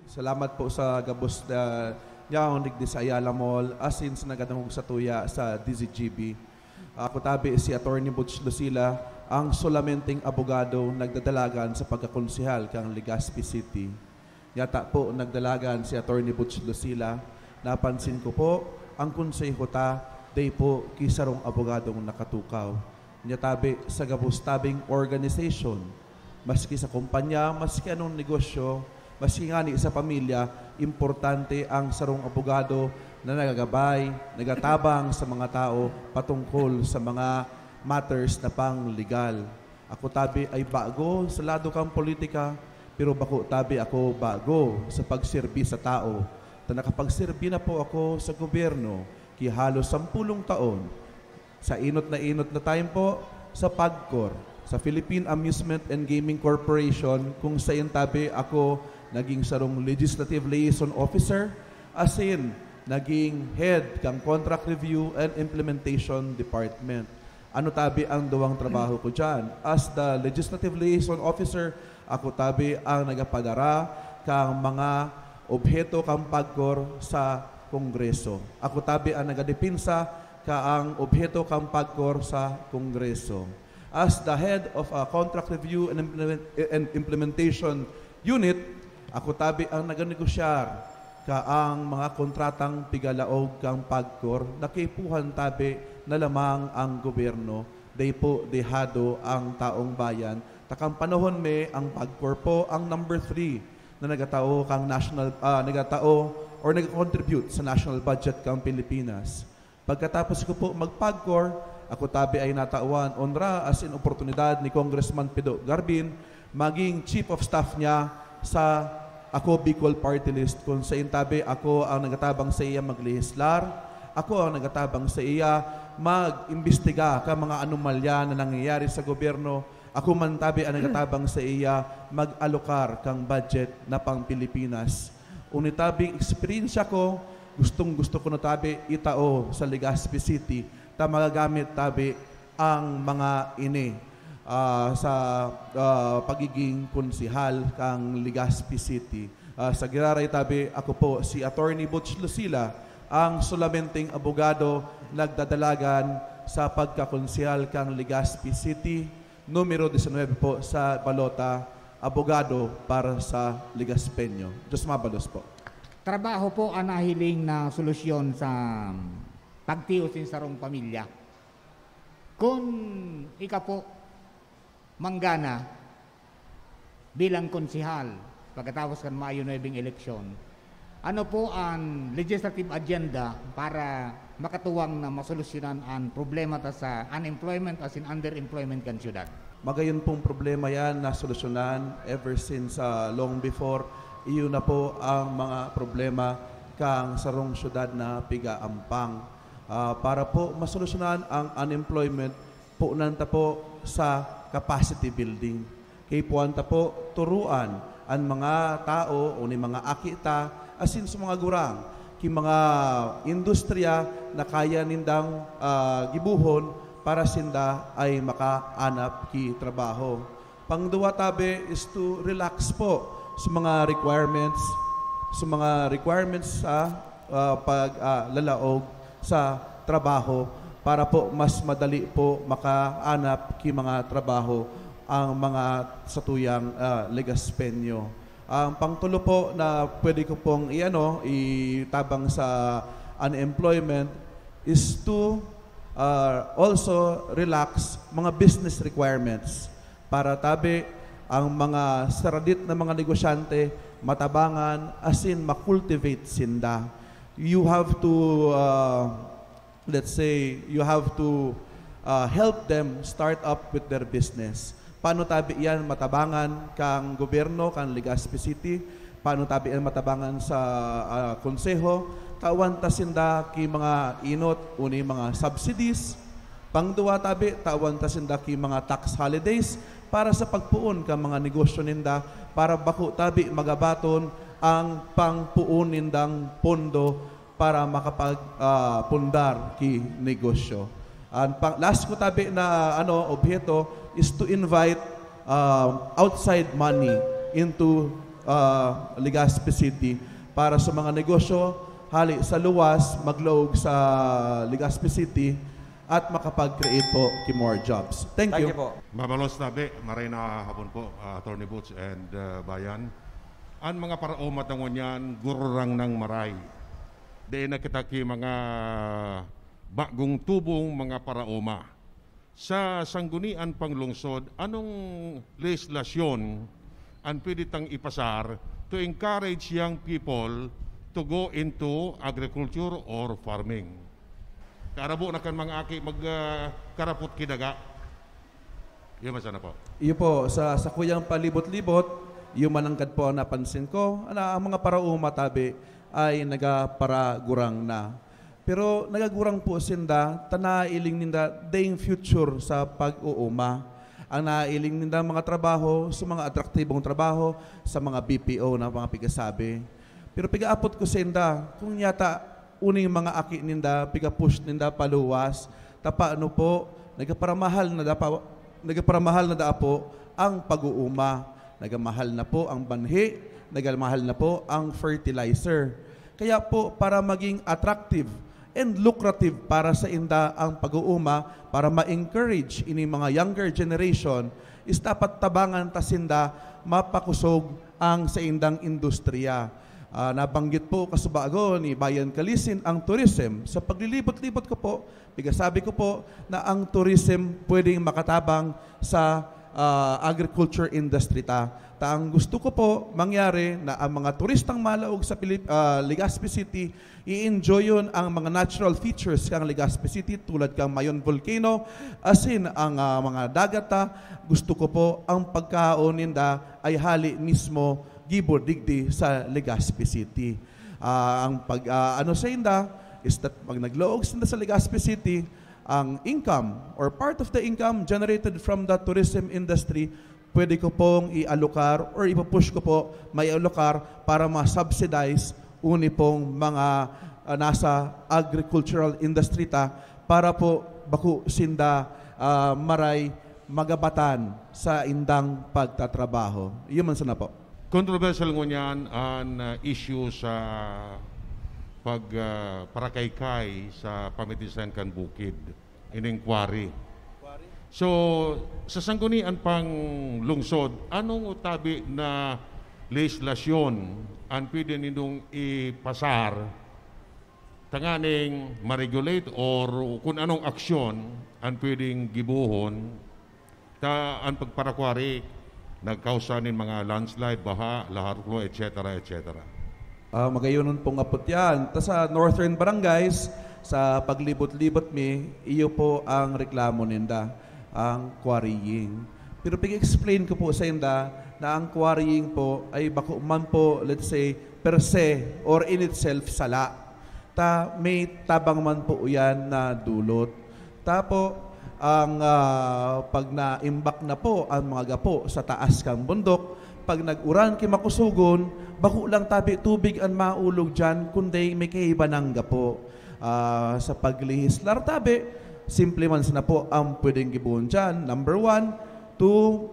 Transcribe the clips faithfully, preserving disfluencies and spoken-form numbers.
Salamat po sa gabos na niyang digdi sa Ayala Mall, asin sa nagadangog sa tuya sa D Z G B. Ako tabi si Attorney Butch Lucila, ang solamenteng abogado nagdadalagan sa pagkakonsehal kan Legazpi City. Yata po nagdalagan si Attorney Butch Lucila. Napansin ko po, ang konseho ta, dai po ki sarong abogadong nakatukaw. Nya tabi sa gabos tabing organization, maski sa kumpanya, maski anong negosyo, maski ngani sa pamilya, importante ang sarong abogado na nagagabay, nagatabang sa mga tao patungkol sa mga matters na pang-legal. Ako tabi ay bago sa lado kan politika, pero bako tabi ako bago sa pagserbi sa tao. Ta nakapagserbi na po ako sa gobyerno ki halos sampulong taon. Sa inot na inot na time po, sa PAGCOR, sa Philippine Amusement and Gaming Corporation, kung sain tabi ako naging sarong Legislative Liaison Officer, asin naging head kan Contract Review and Implementation Department. Ano tabi ang duwang trabaho ko diyan? As the Legislative Liaison Officer, ako tabi ang nagapadara kan mga obheto kan PAGCOR sa Kongreso. Ako tabi ang nagadepensa kan obheto kan PAGCOR sa Kongreso. As the head of a contract review and implement-, and implementation unit, ako tabi ang naganegosyar kan mga kontratang pigalaog kan PAGCOR na kaipuhan tabi na lamang ang gobyerno, dai po dehado ang taong bayan. Ta kan panahon mi, ang PAGCOR po ang number three na nagatao kan national, ah, nagatao or nag-contribute sa national budget kan Pilipinas. Pagkatapos ko po mag-PAGCOR, ako tabi ay natawan onra asin oportunidad ni Congressman Pido Garbin maging chief of staff niya sa Ako Bicol Party List, kung sain tabi ako ang nagatabang sa iya magleheslar, ako ang nagatabang sa iya mag-imbestiga kan mga anomalya na nangyayari sa gobyerno, ako man tabi ang nagatabang sa iya mag-alokar kan budget na pang-Pilipinas. Uni tabing eksperyensya ko, gustong-gusto ko na tabi itao sa Legazpi City, ta magagamit tabi ang mga ini, ah, sa, ah, pagiging konsehal kan Legazpi City. Ah, sa giraray tabi, ako po si Attorney Butch Lucila, ang solamenteng abogado nagdadalagan sa pagkakonsehal kan Legazpi City, numero diecinuebe po sa balota, abogado para sa Legazpeño. Diyos mabalos po. Trabaho po ang nahiling na solusyon sa pagtios nin sarong pamilya. Kun ika po manggana bilang konsehal pagkatapos kan Mayo nuebeng eleksyon, ano po an legislative agenda para makatuwang na masolusyonan an problema ta sa unemployment asin underemployment kan syudad? Magayon pong problema yan na solusyonan ever since, ah, long before. Iyo na po ang mga problema kan sarong syudad na piga-ampang. Ah, para po masolusyonan ang unemployment, punan ta po sa capacity building. Kaipuhan ta po turuan an mga tao o ni mga aki ta asin sa mga gurang ki mga industriya na kaya nindang, ah, gibohon para sinda ay makaanap ki trabaho. Pangduwa tabi is to relax po sa mga requirements, sa mga requirements sa, ah, pag, ah, lalaog sa trabaho para po mas madali po makaanap ki mga trabaho ang mga satuyang, ah, Legaspeño. Ang pangtulo po na pwede ko pong i-ano, itabang sa unemployment is to, ah, also relax mga business requirements para tabi ang mga saradit na mga negosyante matabangan asin ma-cultivate sinda. You have to, ah, let's say, you have to, ah, help them start up with their business. Paano tabi iyan matabangan kan gobyerno, kan Legazpi City? Paano tabi iyan matabangan sa, ah, konseho? Tawan ta sinda ki mga inot o ni mga subsidies. Pangduwa tabi, tawan ta sinda ki mga tax holidays para sa pagpoon kan mga negosyo ninda, para bako tabi magabaton ang pangpoon nindang pondo para makapag, ah, pundar ki negosyo. Ang pang-, last ko tabi na, ano, obheto is to invite, ah, outside money into uh, Legazpi City para sa mga negosyo hali sa luwas maglaog sa Legazpi City at makapag-create po ki more jobs. Thank Thank you. you po. Mabalos tabi, maray na hapon po, uh, Attorney Boots and uh, Bayan. An mga paraoma ta ngunyan, gururang nang maray. Dai na kita ki mga bagong tubong mga paraoma. Sa sanggunian pang lungsod, anong lehislasyon an pwede tang ipasar to encourage young people to go into agriculture or farming? Karabo na kan mga aki mag, ah, karapot ki daga. Iyo man sana po. Iyo po, sa, sa kuyang palibot-libot, iyo mananggad po ang napansin ko, na ang mga paraoma tabi ay nagaparagurang na. Pero nagagurang po sinda, ta nailing ninda daing future sa pag-uuma. Ang nailing ninda mga trabaho sa mga atraktibong trabaho, sa mga B P O na mga pigasabi. Pero pigaapot ko sinda, kung yata uning mga aki ninda, piga-push ninda paluwas, ta paano po, nagaparamahal na da pa, nagaparamahal na da po ang pag-uuma. Nagamahal na po ang banhi, nagamahal na po ang fertilizer. Kaya po, para maging attractive and lucrative para sa inda ang pag-uuma, para ma-encourage ini mga younger generation, is dapat tabangan ta sinda mapakosog ang saindang industriya. Ah, nabanggit po kasubago ni Bayan Kalisin ang tourism. Sa paglilibot-libot ko po, pigasabi ko po na ang tourism pwedeng makatabang sa, ah, agriculture industry ta. Ta ang gusto ko po mangyari na ang mga turistang malaog sa Pilip-, ah, Legazpi City, i-enjoyon ang mga natural features kan Legazpi City tulad kan Mayon Volcano, asin ang, ah, mga dagat ta. Gusto ko po ang pagkaon ninda ay hali mismo gibo digdi sa Legazpi City. Ah, ang pag, ah, ano sa inda is that pag naglaog sinda sa Legazpi City, ang income or part of the income generated from the tourism industry, pwede ko pong i-alokar or ipupush ko po, may alokar para ma-subsidize uni pong mga, ah, nasa agricultural industry ta para po bako sinda, ah, maray magabatan sa indang pagtatrabaho. Iyo man sana po. Kontrobersyal ngunyan an, ah, issue sa pag, ah, parakaykay sa pamitisan kan bukid, ining quarry. So, sa sanggunian pang lungsod, anong utabi na lehislasyon an pwede nindong ipasar tanganing ma-regulate or kun anong aksyon an pwedeng gibohon ta an pagparakwari nagkausa nin mga landslide, baha, laharuklo, et cetera, et cetera? Ah, magayonon pong apot yan. Ta sa Northern Barangays, sa paglibot-libot mi, iyo po ang reklamo ninda, ang quarrying. Pero pig-explain ko po sa inda na ang quarrying po ay bako man po, let's say, per se or in itself sala. Ta may tabang man po yan na dulot. Tapo, ang, ah, pag naimbak na po ang mga gapo sa taas kan bundok, pag nag-uran ki makusogon, bako lang tabi tubig an maulog diyan, kundi may kaiba nang gapo. Ah, sa paglehislar tabi, simple man sana po ang pwedeng gibohon diyan. Number one, to,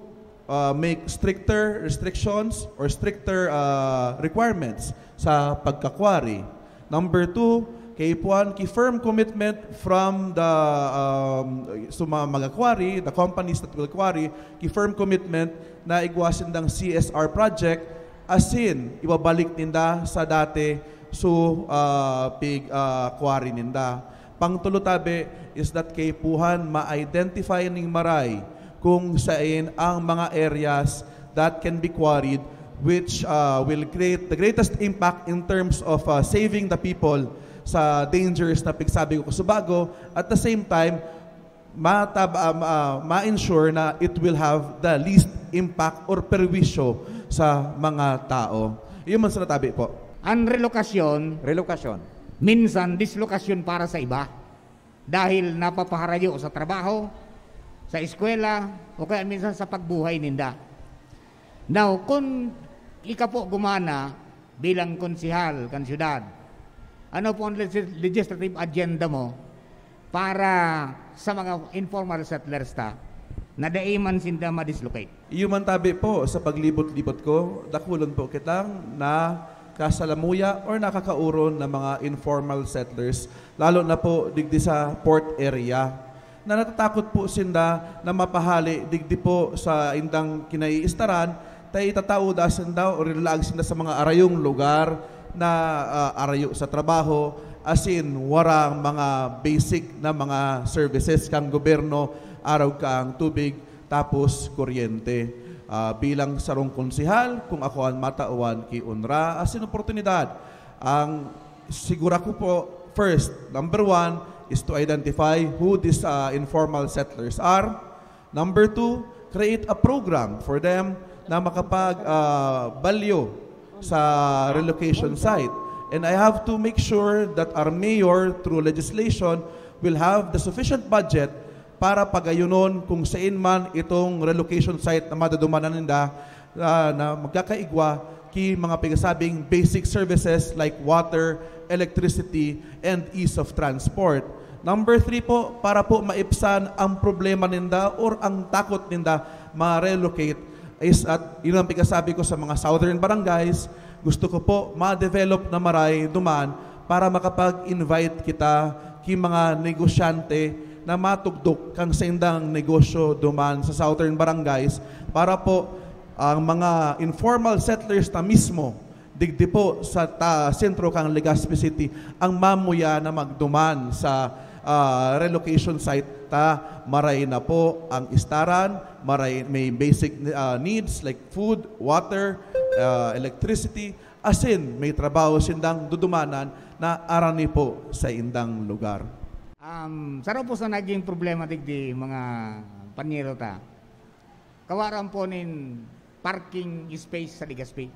ah, make stricter restrictions or stricter, ah, requirements sa pagkakwari. Number two, kaipuhan ki firm commitment from the, um, sa mga mag-quarry, the companies that will quarry, ki firm commitment na igwa sindang C S R project, asin ibabalik ninda sa dati so, ah, pig, ah, quarry ninda. Pangtulo tabi is that kaipuhan ma-identify ning maray kung sain ang mga areas that can be quarried, which, uh, will create the greatest impact in terms of, uh, saving the people sa dangers na pigsabi ko kasubago. At the same time, matab-, um, uh, ma-ensure na it will have the least impact or perwisyo sa mga tao. Yun man sa natabi po. Ang relokasyon, Relokasyon. minsan dislokasyon para sa iba dahil napapaharayo sa trabaho, sa eskwela, o kaya minsan sa pagbuhay ninda. Now, kung ika po gumana bilang konsehal kan syudad, ano po ang legis-, legislative agenda mo para sa mga informal settlers ta? na dai man sinda ma-dislocate. Iyo man tabi po sa paglibot-libot ko, dakulon po kitang na kasalamuya or nakakauron na mga informal settlers, lalo na po digdi sa port area, na natatakot po sinda na mapahali digdi po sa indang kinaiistaran, ta itatao da sinda o rinlaag sinda sa mga arayong lugar na ah, arayo sa trabaho, asin warang mga basic na mga services kang gobyerno, arog kang tubig, tapos kuryente. Ah, bilang sarong konsehal, kung ako an matawan ki onra asin oportunidad, ang sigura ko po, first, number one, is to identify who these ah, informal settlers are. Number two, create a program for them na makapag ah, balyo sa relocation site. And I have to make sure that our mayor, through legislation, will have the sufficient budget para pagayunon kung sain man itong relocation site na madadumanan ninda, ah, na magkakaigwa ki mga pigasabing basic services like water, electricity, and ease of transport. Number three po, para po maipsan ang problema ninda or ang takot ninda ma-relocate is at yun ang pigasabi ko sa mga southern barangays, gusto ko po ma-develop na maray duman para makapag-invite kita ki mga negosyante na matugdok kan saindang negosyo duman sa southern barangays para po ang mga informal settlers na mismo digdi po sa ta, sentro kan Legazpi City ang mamuya na magduman sa ah, relocation site ta. Maray na po ang istaran, maray may basic ah, needs like food, water, ah, electricity, asin may trabaho sindang dudumanan na arani po sa indang lugar. Um, saro po sa naging problema digdi mga panyero ta. Kawaran po nin parking space sa Legazpi.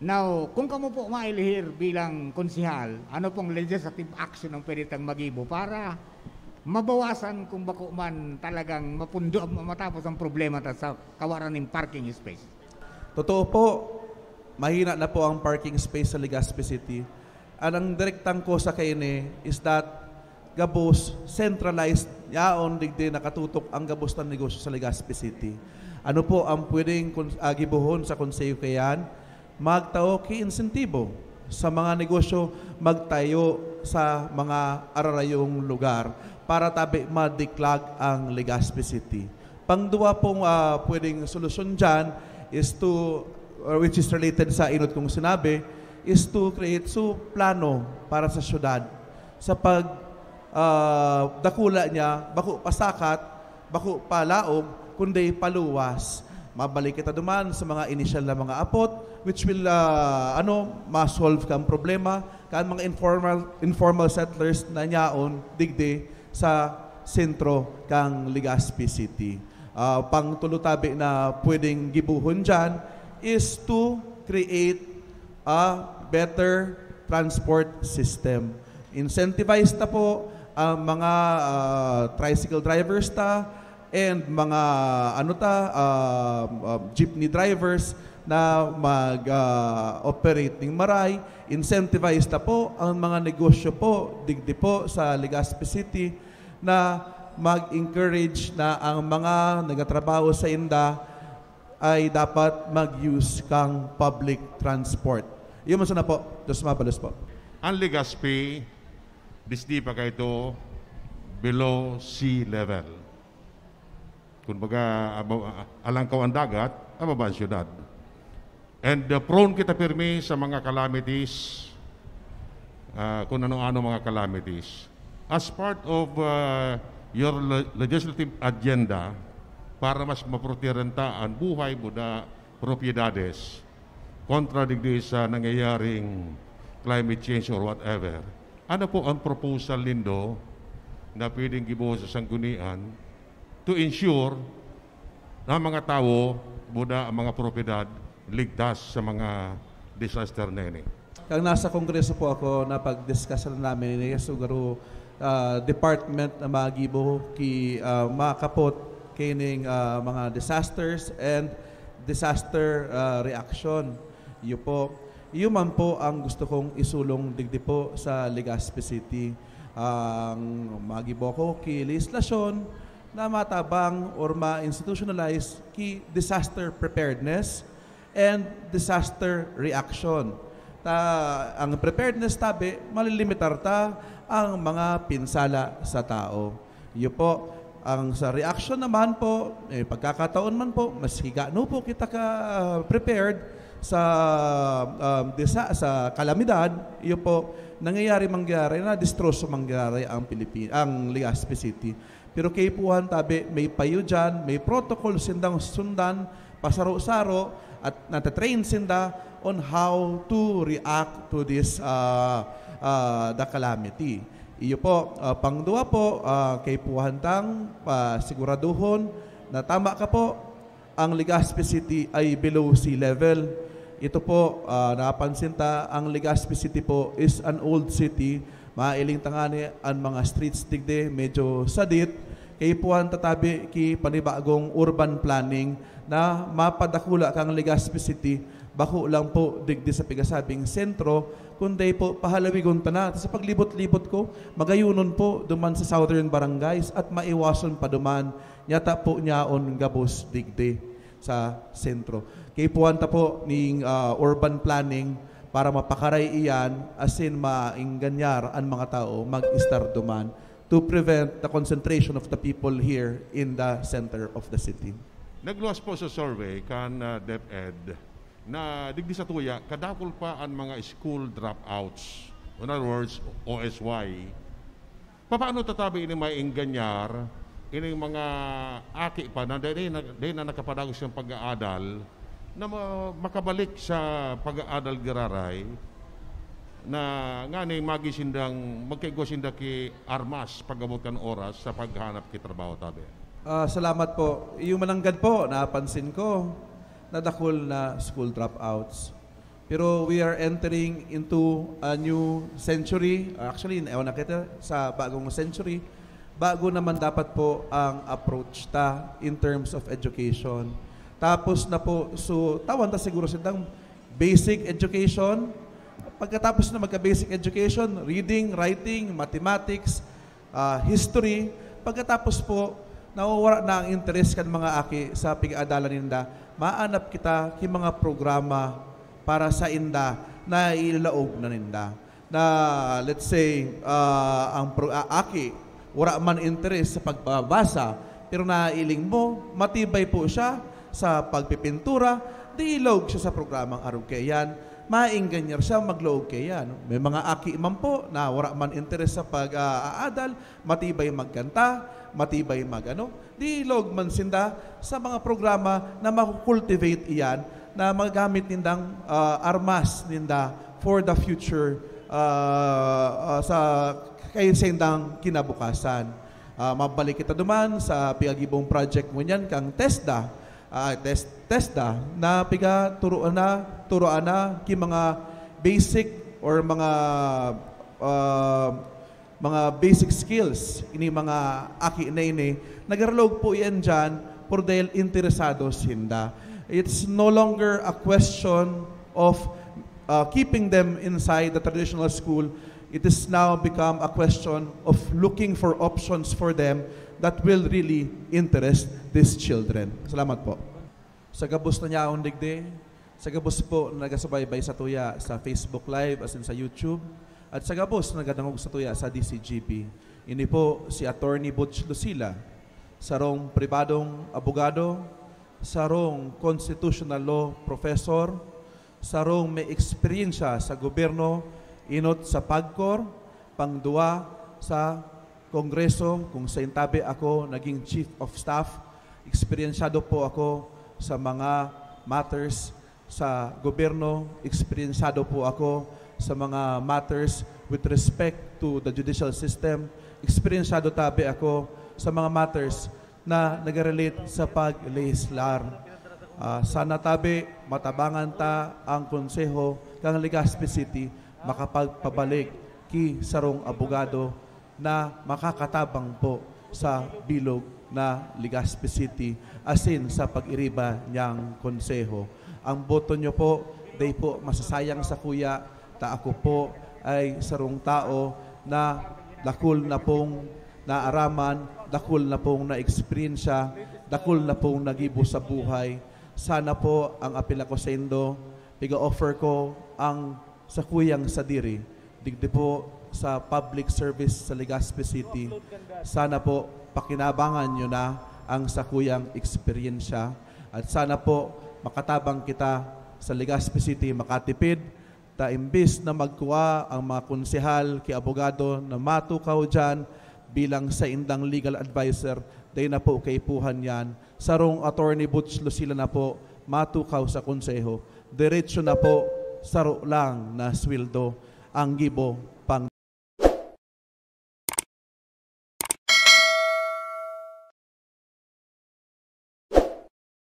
Now, kung kamo po mailihir bilang konsehal, ano pong legislative action ang pwede tang magibo para mabawasan kung bako man talagang mapundo matapos ang problema ta sa kawaran nin parking space? Totoo po, mahina na po ang parking space sa Legazpi City. An ang direktang kosa kaini is that gabos centralized yaon digdi nakatutok ang gabos na negosyo sa Legazpi City. Ano po ang pwedeng kun- ah, gibohon sa konseho kayan? Magtao ki insentibo sa mga negosyo magtayo sa mga ararayong lugar para tabi madiklag ang Legazpi City. Pangduwa pong ah, pwedeng solusyon dyan is to, or which is related sa inot kong sinabi, is to create so plano para sa syudad sa pag ah, dakula niya, bako pasakat, bako palaog, kundi paluwas. Mabalik kita duman sa mga inisyal na mga apot which will ah, ano, ma-solve kang problema kan mga informal informal settlers na nyaon digdi sa sentro kang Legazpi City. Ah, pangtulo tabi na pwedeng gibohon dyan is to create a better transport system. Incentivize ta po ang mga ah, tricycle drivers ta and mga ano ta ah, ah, jeepney drivers na mag ah, operate ning maray. Incentivize ta po ang mga negosyo po digdi po sa Legazpi City na mag-encourage na ang mga nagatrabaho sa inda ay dapat mag-use kang public transport. Yun man sana po. Diyos mabalos po. Ang Legazpi, disdi pa kaito below sea level. Kumbaga, aba- alangkaw ang dagat, ababa ang syudad. And uh, prone kita pirmi sa mga calamities, uh, kung ano-ano mga calamities. As part of uh, your le- legislative agenda, para mas maprotehiran ta ang buhay, buda, propiedades, kontra digdi sa nangyayaring climate change or whatever, ano po ang proposal nindo na pwedeng gibohon sa sanggunian to ensure na ang mga tawo, buda ang mga propiedad, ligtas sa mga disaster na ini? Kang nasa Kongreso po ako, napag-discuss na namin ini. So, garo, ah, department na magibo ki ah, makapot kining ah, mga disasters and disaster ah, reaction. Iyo po. Iyo man po ang gusto kong isulong digdi po sa Legazpi City. Ang magibo ko ki legislasyon, na matabang or ma-institutionalize ki disaster preparedness and disaster reaction. Ta, ang preparedness tabi, malilimitar ta ang mga pinsala sa tao. Iyo po, ang sa reaction naman po, eh, pagkakataon man po, mas higano po kita ka prepared sa, um, disa-, sa kalamidad, iyo po, nangyayari mangyari na distroso mangyari ang Pilipi-, ang Legazpi City. Pero kaipuhan tabi, may payo dyan, may protocol sindang sundan, pasaro-saro, at natatrain sinda on how to react to this, ah, ah, the calamity. Iyo po, ah, pangduwa po, ah, kaipuhan tang, ah, siguraduhon na tama ka po, ang Legazpi City ay below sea level. Ito po, ah, napansin ta, ang Legazpi City po is an old city. Mailing tangani an mga streets digdi, medyo sadit. Kaipuhan tatabi ki panibagong urban planning na mapadakula kang Legazpi City, bako lang po digdi sa pigasabing sentro, kundi po pahalawigon ta na. Sa paglibot-libot ko, magayunon po duman sa southern barangays at maiwason pa duman, nyata po nyaon gabos digdi sa sentro. Kaipuhan ta po ning, ah, urban planning para mapakaray iyan, asin mainganyar an mga tao mag-estar duman to prevent the concentration of the people here in the center of the city. Nagluwas po sa survey kan, ah, DepEd na digdi sa tuya, kadakul pa an mga school dropouts. In other words, O S Y. Papaano tatabi ini mainganyar, ining mga aki pa na dai na, dai na nakapadagos sa pag-aadal, na ma-, makabalik sa pag-aadal giraray, na nganing magi sindang, magkaigwa sinda ki armas pag-abot kan oras sa paghanap ki trabaho, tabi? Ah, salamat po. Yung mananggad po, napansin ko, na dakul na school dropouts. Pero we are entering into a new century. Actually, ewan na kita sa bagong century. Bago naman dapat po ang approach ta in terms of education. Tapos na po, so, tawan ta siguro sindang basic education. Pagkatapos na magka-basic education, reading, writing, mathematics, ah, history. Pagkatapos po, nawawara na ang interes kan mga aki sa pag-aadalan ninda. Maanap kita ki mga programa para sa inda na ilaog na ninda. Na, let's say, ah, ang pro-, ah, aki, wala man interes sa pagbabasa, pero nailing mo, matibay po siya sa pagpipintura, di ilaog siya sa programang arog kaiyan, mainganyar siya maglaog kaiyan. May mga aki man po na wala man interes sa pag-aadal, matibay magkanta, matibay mag-ano, di ilaog man sinda sa mga programa na makukultivate iyan, na magagamit nindang, ah, armas ninda for the future, ah, ah, sa kay sa indang kinabukasan. Ah, mabalik kita duman sa pigagibong project ngunyan kang TESDA, ah, TES-, TESDA, na piga turuan na, turuan na ki mga basic or mga, ah, mga basic skills, ini mga aki na ini, nagaralog po iyan diyan, por dahil interesado sinda. It's no longer a question of, uh, keeping them inside the traditional school. It is now become a question of looking for options for them that will really interest these children. Salamat po. Sa gabos na niyaon digdi, sa gabos po na nagasubaybay sa tuya sa Facebook Live asin sa YouTube, at sa gabos na nagadangog sa tuya sa D C G B. Ini po si Attorney Butch Lucila, sarong pribadong abogado, sarong constitutional law professor, sarong may eksperyensya sa gobyerno, inot sa PAGCOR, pangduwa sa Kongreso, kung sa intabi ako naging Chief of Staff. Eksperyensyado po ako sa mga matters sa gobyerno, eksperyensyado po ako sa mga matters with respect to the judicial system, eksperyensyado tabi ako sa mga matters na nagarelate sa pag-legislar. Ah, sana tabi, matabangan ta ang Konseho kan Legazpi City makapagpabalik ki sarong abogado na makakatabang po sa bilog na Legazpi City asin sa pag-iriba niyang konseho. Ang boto niyo po, dai po masasayang sakuya, ta ako po ay sarong tao na dakul na pong naaraman, dakul na pong na-eksperyensya, dakul na pong nagibo sa buhay. Sana po ang apela ko saindo, piga-offer ko ang sakuyang sadiri digdi po sa public service sa Legazpi City. Sana po pakinabangan nyo na ang sakuyang eksperyensya. At sana po makatabang kita sa Legazpi City makatipid, ta imbis na magkua ang mga konsehal ki abogado na matukaw diyan bilang saindang legal adviser, dai na po kaipuhan yan. Sarong Attorney Butch Lucila na po matukaw sa konseho. Diretso na po, saro lang na sweldo ang gibo pang